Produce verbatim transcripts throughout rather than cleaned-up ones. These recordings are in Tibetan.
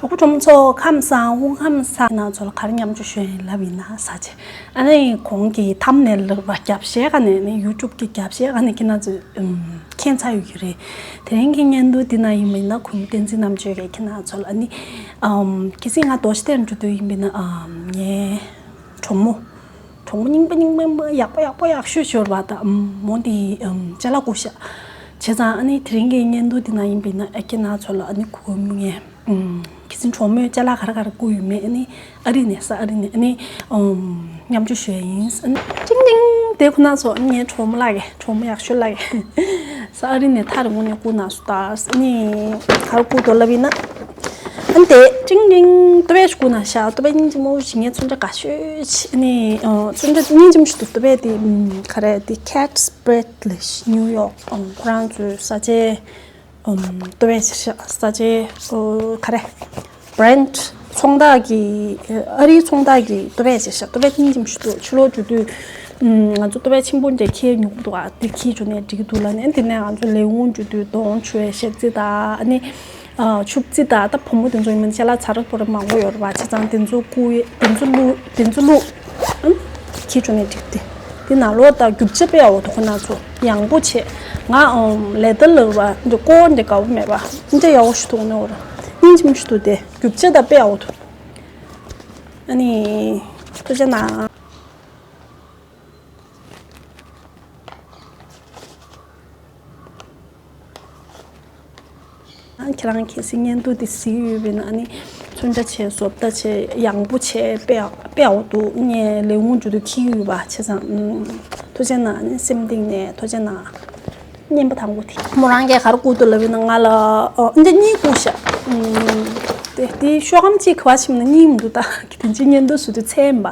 གྲོགས་པོ་གྲོགས་མོ་ཚོ་ཁམས་བཟང་། དབུ་ཁམས་བཟང་། ཁྱེད་རང་ཚོ་ལ་ག་རེ་མཉམ་སྤྱོད་ཞུ་ཡིན་ལབ་ཡིན་ན་ཟེར་བྱས། ཨ་ནི་གོང་གི་ཐམ་ནེལ་ལ་རྒྱབ་བཤད་ག་ནས་ནི་ཡུ་ཊུབ་གི་རྒྱབ་བཤད་ག་ནས་ཁྱེད་རང་ཚོས་ཨུམ་མཁྱེན་ཚར་ཡོད་ཀྱི་རེད། དེ་རིང་གི་བརྙན་ཐུང་འདི་ན་ཡིན་མིན་ན་གུས་མོ་བསྟན་འཛིན་རྣམ་དཔྱོད་ཀྱིས་ཁྱེད་རང་ཚོ་ལ་ཨ་ནི་ཨམ་གལ་སྲིད་ང་རྡོ་ཤ་སྟེར་འགྲོ་འདོད་ཡིན་པ་ཡིན་ན་ཨམ་ངའི་གྲོགས་མོ། གྲོགས་མོ་རྙིང་པ་རྙིང་པ་ཡག་པོ་ཡག་པོ་ཡག་ཤོས་ཤོར་བ་དང་མོ་འདི་ཅ་ལག་བསྐུར་ཤག་བྱས་ཙང་ཨ་ནི་དེ་རིང་གི་བརྙན་ཐུང་འདི་ན་ཡིན་པ་ཡིན་ན་ཨ་ཁྱེད་རང་ཚོ་ལ་ཨ་ནི་གུས་མོ་ངས་གལ་སྲིད་གྲོགས་མོས་ཅ་ལག་ག་རེ་ག་རེ་བསྐུར་ཡོད་མེད་ཨ་ནི་ཨ་རི་ནས་ས་ཨ་རི་ནས་ཨ་ནི་མཉམ་སྤྱོད་ཞུ་ཡ་ཡིན། ཨ་ནི་ཅིང་ཅིང་དེ་ཁོ་ན་ཚོ་ངའི་གྲོགས་མོ་ལགས་ཀྱི་གྲོགས་མོ་ཡག་ཤོས་ལགས་ཀྱི་ས་ཨ་རི་ནས་ཐག་རིང་པོ་ནས་བསྐུར་གནང་སོང་། ད་ཨ་ནི་ག་རེ་བསྐུར་འདུག་ལབ་ཡིན་ན། ཨ་ནི་དེ་ཅིང་ཅིང་ཏོ་བས་ཞིག་བསྐུར་གནང་ཤག་ཏོ་བས་སྙིང་རྗེ་མོ་ཞིག་ངའི་ཚོན་ཁྲ་དགའ་ཤོས་ཤིག་ཨ་ནི་ཚོན་ཁྲ་སྙིང་རྗེ་མོ་ཞིག་འདུག་ཏོ་བས་དེ་ག་རེ་དེ་Cat Spread ལ་ནིའུ་ཡོག་ཁོ་རང་ཚོའི་ས་ཆའི་ཏོ་བས་ཞིག་ས་ཆའི་ག་རེ་Brand ཚོང་རྟགས་ཀྱི་ཨ་རིའི་ཚོང་རྟགས་ཀྱི་ཏོ་བས་ཞིག་ཤག་ཏོ་བས་སྙིང་རྗེ་མོ་ཞིག་འདུག་ཕྱི་ལོགས་འགྲོ་དུས་ང་ཚོ་ཏོ་བས་ཆེན་པོ་འདྲ་འཁྱེར་མྱོང་འདུག་ཨ་དེ་འཁྱེར་འགྲོ་ནས་འགྲིག་གི་འདུག་ལབ་ནས་དེ་ནས་ང་ཚོ་ལས་ཁུངས་འགྲོ་དུས་གདོང་བྱུག་ཡས་ཞལ་རྩི་དང་ཨ་ནི། ཆུ་བརྩི་དང་ད་བུ་མོ་དེ་ཚོ་ཡིན་མིན་ཅ་ལག་ཚ་ར་ཕོ་ར་མང་པོ་ཡོད་རེད་པ། བྱས་ཙང་དེ་ཚོ་བསྐུར་ཡས་དེ་ཚོ་བླུགས་དེ་ཚོ་བླུགས་ཨང་། ཁྱི་ཆུ་ནས་འགྲིག་སྟེ། དེ་ནང་ལོགས་ད་རྒྱུ་ཆ་དཔེ་ཡག་པོ་འདུག་ཁོ་ན་ཚོ་ཡང་པོ་བྱས། ང་ལེ་དར་ལབ་པ་འདི་ཀོ་འདི་དགའ་པོ་མེད་པ་འདི་ཡག་པོ་ཞིག་འདུག་ནོར་སྙིང་རྗེ་མོ་ཞིག་འདུག་དེ་རྒྱུ་ཆ་ད་དཔེ་ཡག་པོ་འདུག་ཨ་ནི་ཐུགས་རྗེ་གནང་། ཁྱེད་རང་གལ་སྲིད་བརྙན་ཐུང་འདི་གཟིགས་ཡོད་པ་ཡིན་ན་ཨ་ནི་ཚོན་ཁྲ་བྱས་བཟོ་ལྟ་བྱས་ཡང་པོ་བྱས་དཔེ་དཔེ་ཡག་པོ་འདུག་ངས་ལས་ཁུངས་འགྲོ་དུས་འཁྱེར་གྱི་ཡོད་པ་བྱས་ཙང་ཐུགས་རྗེ་གནང་ཨ་ནི་སེམས་གཏིང་ནས་ཐུགས་རྗེ་གནང་། རྔན་པ་དང་པོ་དེ་མོ་རང་གིས་ག་རེ་བསྐུར་འདུག་ལབ་ཡིན་ན་ང་ལ་ཨ་འདི་གཉིས་བསྐུར་ཤག་དེ་དེ་ཤོག་སྒམ་གཅིག་ག་བ་ཕྱིན་ན་གཉིས་མི་འདུག་ད་དེ་འདྲའི་བརྙན་ཐུང་བཟོ་དུས་ཚད་ཡིན་པ།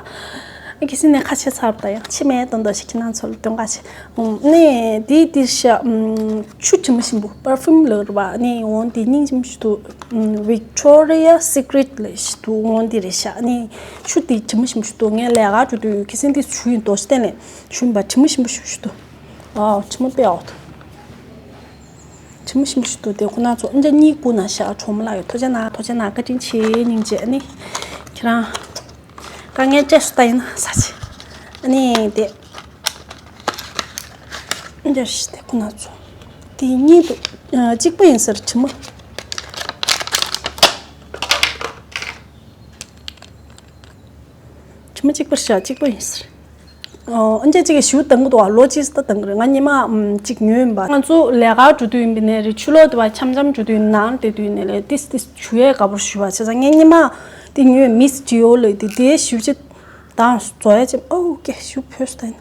ཨ་གལ་སྲིད་ནས་ཁ་ཕྱེ་ཚར་བ་ད་ཡང་ཕྱེ་མེད་དོན་དག་ཞིག་ཁྱེད་རང་ཚོ་ལ་སྟོན་ག་བྱེད། ཨུམ། ནས་དེ་དེ་ཤ། ཨུམ། ཆུ་དྲི་མ་ཞིམ་པོ་པར་ཕིའུམ་ལབ་རེད་པ། ནས་འོ་དེ་སྙིང་རྗེ་མོ་ཞིག་འདུག་ཨུམ། Victoria Secret ལབ་ཞིག་འདུག་འོ་དེ་རེད་ཤག་ནས་ཆུ་དེ་དྲི་མ་ཞིམ་པོ་ཞིག་འདུག་ངས་ལས་ཀ་འགྲོ་དུས་གལ་སྲིད་དེ་ཆུ་ཡིན་མདོག་ཤ་བསྟན་ལས་ཆུ་ཡིན་པ་དྲི་མ་ཞིམ་པོ་ཞིག་འདུག་ཨོ་དྲི་མ་དཔེ་ཡག་འདུག་དྲི་མ་ཞིམ་པོ་ཞིག་འདུག་དེ་ཁོ་ན་ཚོ་ཨ་འདྲ་གཉིས་བསྐུར་གནང་ཤག་གྲོགས་མོ་ལགས་ཡོད། ཐུགས་རྗེ་གནང་ཐུགས་རྗེ་གནང་བཀའ་དྲིན་ཆེ་སྙིང་རྗེ། ཨ་ནི་ཁྱེད་རང་། དཀའ་ངལ་སྤྲད་སོང་ད་ཡིན་ན་ཟ་ཆེ། ཨ་ནི་དེ། འདིར་ཞིག་དེ་ཁོ་ན་ཚོ། དེ་གཉིས་འདུག་གཅིག་པ་ཡིན་ཟེར་དྲི་མ། དྲི་མ་གཅིག་པར་བཞག་གཅིག་པ་ཡིན་ཟེར། ཨོ། ཨ་ཅེ་གཅིག་གིས་ཞུ་བཏང་གི་འདུག་ལོ་གཅིག་ཙམ་བཏང་གི་རེད། ང་ཉི་མ་ཨམ་གཅིག་ཉོས་ཡིན་པ། ང་ཚོ་ལས་ཀ་འགྲོ་དུས་ཡིན་པ་ནས་རེད། ཕྱི་ལོགས་དེ་བ་འཆམ་འཆམ་འགྲོ་དུས་ནང་བསྡད་དུས་ནས་ལས་ཏིས་ཏིས་ཞུ་ཡས་དགའ་པོར་ཞུ་བ་བྱས་ཙང་ངས་ཉི་མ་དེ་ཉོས། Miss Dior ལབ་དེ་དེའི་ཞུ་ཅི་དང་བཟོ་ཡ་ཅི། ཨོ་ཀེ་ཞུ་བོས་ད་ཡིན།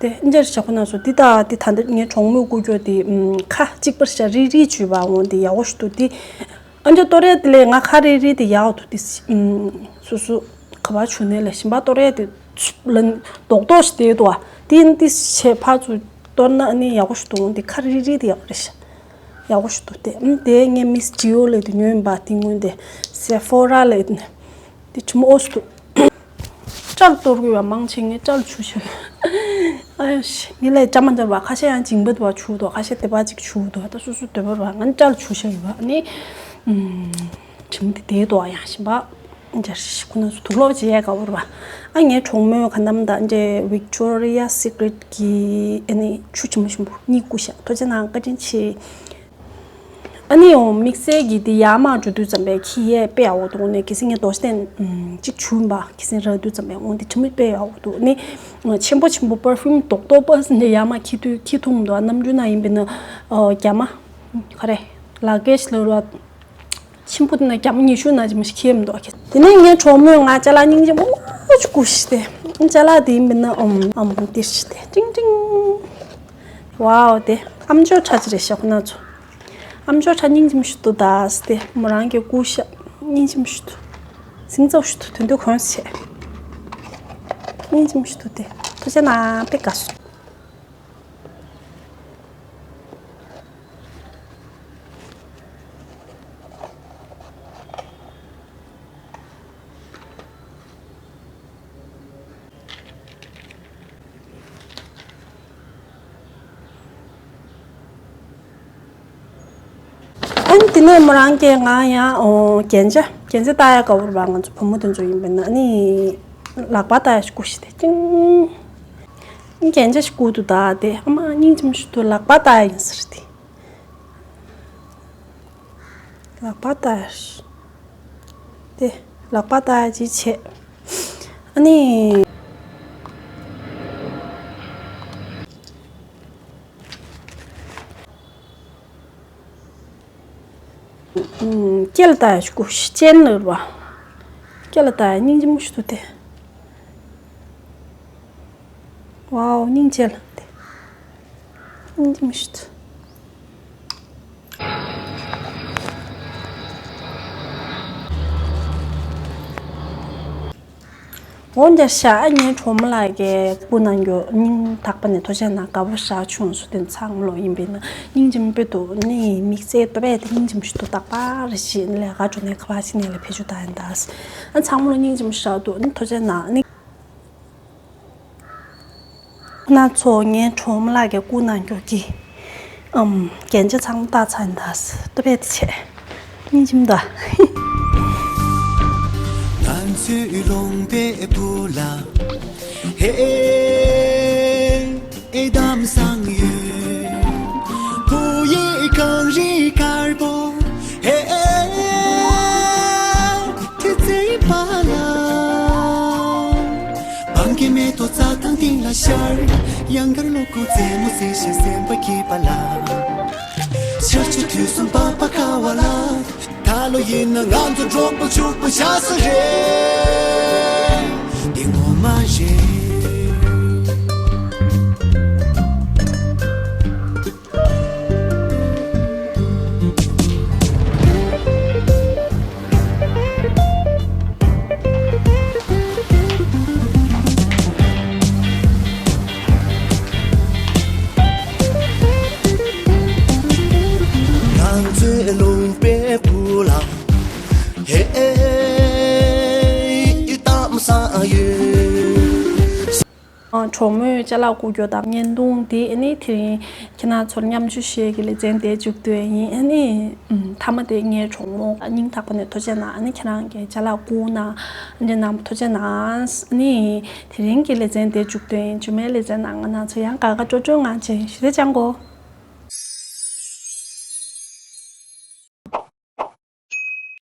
དེ་འདྲར་བྱ་ཁོ་ན་ཚོ་འདི་དང་འདི་ད་འདི་ངའི་གྲོགས་མོས་བསྐུར་རྒྱུ་དེ་ཨམ་ཁ་གཅིག་པར་བྱ་རིལ་རིལ་བྱུས་པ་འོང་དེ་ཡག་པོ་ཞིག་འདུག་དེ། ཨ་འདྲ་གཏོར་ཡ་དེ་ལས་ང་ཁ་རིལ་རིལ་དེ་ཡག་འདུག་དེ་ཨམ་སོ་སོ་ག་པར་བྱུག་ནས་ལས་གཞན་པ་གཏོར་ཡ་དེ་ལ་རྡོག་རྡོག་ཞིག་བསྡད་འདུག་ཨ། དེ་ཡིན་དེ་བྱས་ཕར་ཚུར་གཏོར་ན་ཨ་ནི་ཡག་པོ་ཞིག་འདུག་འོང་དེ་ཁ་རིལ་རིལ་དེ་ཡག་པོ་རེད་ཤག་ཡག་པོ་ཞིག་འདུག་དེ་ཨམ་དེ་ངས་Miss Dior ལབ་དེ་ཉོས་ཡིན་པ། དེ་སྔོན་དེ་Sephora ལབ་དེ་ནས། དེ་དྲི་མ་ཨོ་སི་འདུག་སྐྲ་ལ་གཏོར་དགོས་པ་མང་ཆེ་ངས་སྐྲ་ལ་བྱུག་ཤོག་ཨ་ཡོ་ཤི། ངས་ལས་སྐྲ་མ་འདར་བ་ཁ་ཤས་ཡང་མཇིང་པ་དུ་བ་བྱུག་འདུག་ཁ་ཤས་དེ་བ་གཅིག་བྱུག་འདུག་ད་སོ་སོ་འདོད་པ་ར་ང་སྐྲ་ལ་བྱུག་ཤོག་ཡོད་པ་ནི། དྲི་མ་དེ་དེ་དུ་བ་ཡང་ཞིམ་པ། འཇར་ཤི་ཁོ་ན་ཚོ་དུག་ལོག་བྱེད་ཡས་དགའ་བོར་བ། ཨ་ངའི་གྲོགས་མོས་ག་ནམ་ད་འདྲེ་Victoria Secret གི་ཨ་ནི་ཆུ་དྲི་མ་ཞིམ་པོ་གཉིས་བསྐུར་ཤག་ཐུགས་རྗེ་གནང་བཀའ་དྲིན་ཆེ། ཨ་ནི་འོ་དམིགས་བསལ་གྱི་འདི་ཡར་མར་འགྲོ་དུས་ཙམ་པས་འཁྱེར་ཡས་དཔེ་ཡག་པོ་འདུག་ནས་གལ་སྲིད་ངས་རྡོ་ཤ་སྟན་གཅིག་བྱུག་པ་གལ་སྲིད་རག་དུས་ཙམ་པས་འོ་འདི་དྲི་མ་དཔེ་ཡག་པོ་འདུག་ནི་ཆེན་པོ་ཆེན་པོ་པར་ཕིའུམ་རྡོག་རྡོག་པ་འདི་ཡར་མར་འཁྱེར་དུས་འཁྱེར་ཐུབ་མི་འདུག་ཨ་ནམ་རྒྱུན་ན་ཡིན་པས་ན་རྒྱ་མ་ག་རེ་ལག་ཀེ་ཤི་ལ་རུ་བ་ཆེན་པོ་འདི་ན་རྒྱ་མ་ཉི་ཤུ་ན་ཅི་མ་ཞིག་འཁྱེར་མི་འདུག་དེ་ནས་ངའི་གྲོགས་མོས་ང་ཅ་ལག་སྙིང་རྗེ་མོ་ཅིག་བསྐུར་ཤི་སྟེ་ཅ་ལག་དེ་ཡིན་པས་ན་ཨམ་ཨམ་དེ་ཤི་སྟེ་ཀྲིང་ཀྲིང་། ཝའོ་དེ་ཨམ་ཅོག་ཁྲ་ཅི་རེད་ཤག་ཁོ་ན་ཚོ། ཨམ་ཅོག་ཁྲ་སྙིང་རྗེ་མོ་ཞིག་འདུག་ད་སྟེ་མོ་རང་གི་སྐུ་ཤ་སྙིང་རྗེ་མོ་ཞིག་འདུག་སིང་ཚབ་ཞིག་འདུག་དོན་དུ་གོན་བྱས། སྙིང་རྗེ་མོ་ཞིག་འདུག་སྟེ་ཐུགས་རྗེ་གནང་དཔེ་དགའ་སོང་། ཨན་ དེ་ནས་མོ་རང་གིས་ང་ཡང་ཨོ་རྒྱན་ཆ་རྒྱན་ཆ་བཏགས་ཡག་དགའ་པོ་རེད་པ། ང་ཚོ་བུ་མོ་དེ་ཚོ་ཡིན་པས་ན་ནི་ལག་པ་བཏགས་ཡག་ཞིག་དགོས་ཤག་དེ་ཅིང་། རྒྱན་ཆ་ཞིག་དགོས་འདུག་ད་དེ་ཨ་མ་སྙིང་རྗེ་མོ་ཞིག་འདུག་ལག་པ་བཏགས་ཡག་ཡིན་ས་རེད་དེ། ལག་པ་བཏགས་ཡག་དེ་ལག་པ་བཏགས་ཡག་ཅིག་བྱས། ཨ་ནི། ཨུམ། སྐེ་ལ་བཏགས་ཡག་ཞིག་དགོས་ཤག་སྤྱན་ལ་རེད་པ། སྐེ་ལ་བཏགས་ཡག་སྙིང་རྗེ་མོ་ཞིག་འདུག་དེ། ཝའོ་སྙིང་རྗེ་ལ་དེ། སྙིང་རྗེ་མོ་ཞིག་འདུག་འོ་འདིར་ཤག་ངའི་གྲོགས་མོ་ལགས་ཀྱིས་བསྐུར་གནང་རྒྱུ། སྙིང་ཐག་པ་ནས་ཐུགས་རྗེ་གནང་། དགའ་པོ་ཞེ་དྲག་བྱུང་སོང་། དེ་ཚང་མ་ལོ་ཡིན་པས་ན་སྙིང་རྗེ་མོ་དཔེ་འདུག་ནི་དམིགས་བསལ་ཏོ་བས་དེ་སྙིང་རྗེ་མོ་ཞིག་འདུག་རྟག་པར་རེ་ཞིག་ལས་ཀ་འགྲོ་ནས་ག་པར་ཕྱིན་ནས་ལ་ཕེབས་རྒྱུ་ད་ཡིན་ད། ཨ་ཚང་མ་ལོ་སྙིང་རྗེ་མོ་ཞེ་དྲག་འདུག་ནི་ཐུགས་རྗེ་གནང་ནི། ཁོང་ཚོ་ངའི་གྲོགས་མོ་ལགས་ཀྱིས་བསྐུར་གནང་རྒྱུ་གི་ཨམ། རྒྱན་ཆ་ཚང་མ་བཏགས་ཚར་ཡིན་ད། ཏོ་བས་དེ་བྱས། སྙིང་རྗེ་མོ་ད། ང་ཚོའི་ལུང་པའི་བུ་ལ། ཧེ། ཨེ་གཏམ་བཟང་ཡོད། བུ་ཡི་གངས་རི་དཀར་པོ། ཧེ། དེ་ཚེ་བ་ལ། སྤང་གི་མེ་ཏོག་རྩྭ་ཐང་སྟེང་ལ་ཤར། གཡང་དཀར་ལོ་ཀུ་རྩེ་མོ་རྩེ་བཞིན་སེམས་པ་སྐྱིད་པ་ལ། ཆར་ཆུ་དུས་གསུམ་པགས་པ་ཁ་བ་ལ། ད་ལོ་ཡིན་ན་ང་ཚོ་འབྲོག་པ་ཕྱུག་པོ་ཆགས་ས་རེད། འདི་ངོ་མ་རེད། ང་ཚོའི་ལུང་པའི་བུ་ལ། ཧེ། གཏམ་བཟང་ཡོད། གྲོགས་མོས་ཅ་ལག་བསྐུར་རྒྱུ་དང་བརྙན་ཐུང་འདི་ནི་དེ་རིང་ཁྱེད་རང་ཚོར་མཉམ་སྤྱོད་ཞུ་ཡས་ཀྱི་ལེ་ཚན་དེ་མཇུག་སྡོད་ཡིན། ཨ་ནི་མཐའ་མ་དེ་ངའི་གྲོགས་མོ་སྙིང་ཐག་པ་ནས་ཐུགས་རྗེ་གནང་། ཨ་ནི་ཁྱེད་རང་གིས་ཅ་ལག་བསྐུར་གནང་། འདི་རྣམས་ཐུགས་རྗེ་གནང་། ཨ་ནི་དེ་རིང་གི་ལེ་ཚན་དེ་མཇུག་སྡོད་ཡིན། རྗེས་མའི་ལེ་ཚན་ནང་ང་རང་ཚོ་ཡང་དགའ་དགའ་སྤྲོ་སྤྲོའི་ངང་བྱས་ཞུ་རེ་བཅང་གོ།